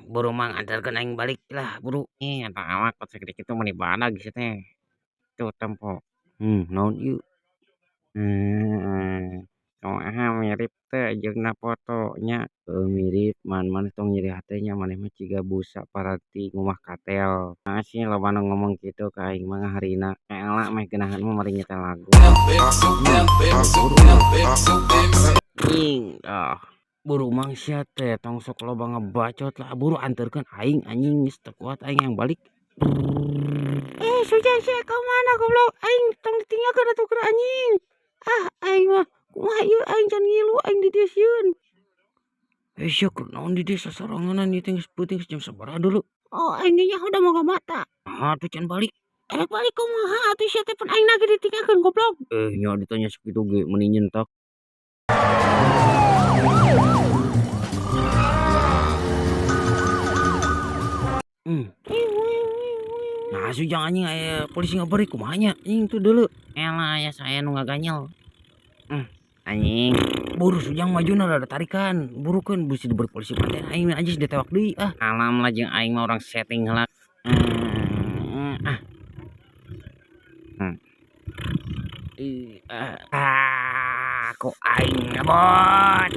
Buru mang antarkeun aing balik lah buru. Ih eta awak kok sagede kitu meuni badag sia teh. Tuh tempo. Naon ieu? Kumaha mirip teu jeung na foto nya? Heueuh mirip man maneh tong nyeri hate nya maneh mah ciga busa paranti ngumah katel. Nah sih loba nu ngomong kitu ka aing mah ngaharina. Ela meh geunaheun mah mari nyetel lagu. Anjing dah. Buru mang sia teh tong sok loba ngebacot lah buru anterkeun aing anjing geus teu kuat aing yang balik. Eh Sujan sia ka mana goblok aing tong ditinggalkeun atuh keur anjing. Ah aing mah kumaha ieu aing can ngilu aing di dieu sieun. Eh sia keur naon di dieu sasoranganan ieu teh geus peuting geus jam sabaraha deuleu. Oh aing ge nyaho da moga mata. Naha atuh can balik. Erek balik kumaha atuh sia teh pan aing ge ditinggalkeun goblok. Eh nya ditanya sakitu ge meuni nyentak. Nah Sujang anjing aya polisi ngaberik kumaha nya anjing tuh deuleu. Elah aya saya nu ngaganyel. Anjing. Buru Sujang majuna rada tarikan, burukeun bisi diberi polisi mah teh aing anjing ditewak deui ah. Alam lah jeung aing mah urang setting heula. Ah. Ah, ku aing ngebot.